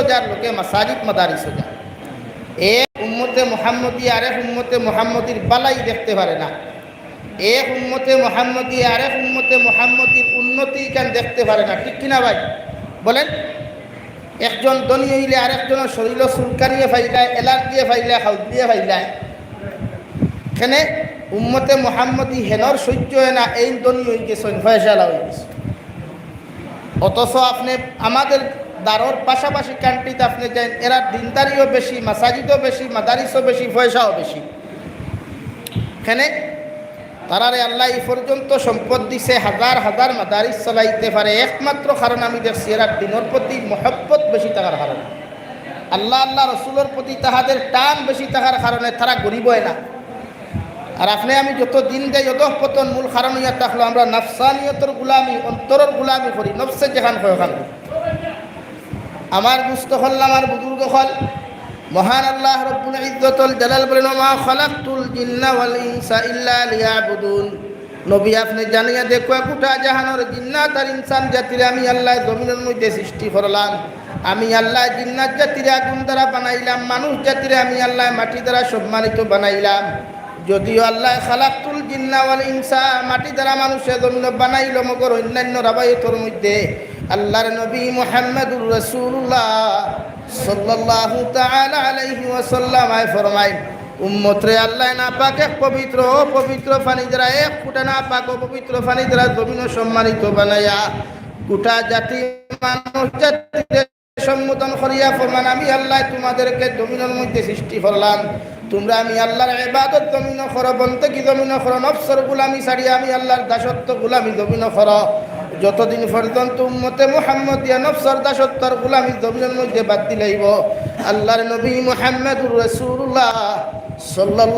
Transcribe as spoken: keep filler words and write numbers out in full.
যার লোকে মাসাজিদ মাদারিসও যার। এক উম্মতে মুহাম্মদী আরেক উম্মতে মুহাম্মদীর বালাই দেখতে পারে না, এক উম্মতে মুহাম্মদী আরেক উম্মতে মুহাম্মদীর উন্নতি ইখান দেখতে পারে না, ঠিক কিনা ভাই? বলেন, একজন ধনী অইলে আরেকজনর শরীরও চুলকানিয়ে ফাইলায়, অ্যালার্জিয়ে ফাইলায়, খাউজলিয়ে ফাইলায়। কেনে? উম্মতে মুহাম্মদী হেনর সহ্য অয় না, এইন ধনী অইগেছইন, পয়সাআলা অইগেছইন। অথচ আপনে আমাদের দারর পাশাপাশি কান্ট্রিত আপনে যাইন, এরার দিনদারিও বেশি, মাসাজিদও বেশি, মাদারিসও বেশি, পয়সাও বেশি। কেনে? তারারে আল্লায় ই পর্যন্ত সম্পদ দিছে, হাজার হাজার মাদারিস চালাইতে পারে। একমাত্র কারণ আমি দেখছি, এরার দিনর প্রতি মহব্বত বেশি থাকার কারণে, আল্লাহ, আল্লাহ রসুলর প্রতি তাহাদের টান বেশি থাকার কারণে তারা গরিব অয় না। আর আপনে আমি যত দিন যাই অধঃপতন, মূল কারণ অইয়া থাকলো আমরা নফসানিয়তর গুলামি, অন্তরর গুলামি করি, নফসে যেখান কয় ওখান করি। আমার দুস্ত অকল, আমার বুজুর্গ অকল, মহান আল্লাহ রব্বুল ইজ্জতুল জালাল বলেন, "ওমা খালাকতুল জিন্না ওয়াল ইনসা ইল্লা লিয়াবুদুন।" নবী, আপনে জানিয়া দেখউক্কা, গোটা জাহানর জিন্নাত আর ইনসান জাতিরে আমি আল্লায় জমিনর মধ্যে সৃষ্টি করলাম। আমি আল্লায় জিন্নাত জাতিরে আগুন দ্বারা বানাইলাম, মানুষ জাতিরে আমি আল্লায় মাটি দ্বারা সম্মানিত বানাইলাম। যদিও আল্লায় খালাকতুল জিন্না ওয়াল ইনসা, মাটি দ্বারা মানুষরে জমিনো বানাইলো, মগর অন্যান্য রাবায়তর মধ্যে আল্লাহর নবী মুহাম্মাদুর রাসূলুল্লাহ সাল্লাল্লাহু তাআলা আলাইহি ওয়াসাল্লাম আয় ফরমাইন, উম্মতরে আল্লায় নাপাক এক পবিত্র, অপবিত্র পানি দ্বারা, এক ফুটা নাপাক অপবিত্র পানি দ্বারা জমিনো সম্মানিত বানাইয়া গোটা জাতি মানুষ জাতিরে সম্বোধন করিয়া ফরমান, "আমি আল্লায় তোমাদেরকে জমিনর মধ্যে সৃষ্টি করলাম, তোমরা আমি আল্লাহর ইবাদত জমিনো করো, বন্দেগি জমিনো করো, নফসর গুলামি ছাড়িয়া আমি আল্লাহর দাসত্ব গুলামি জমিনো করো।" যতদিন পর্যন্ত উম্মতে মুহাম্মদিয়া নফসর দাসত্বর গুলামি জমিনর মধ্যে বাদ দিলাইবো, আল্লাহর নবী মুহাম্মাদুর রাসূলুল্লাহ সাল্লাল্লাহু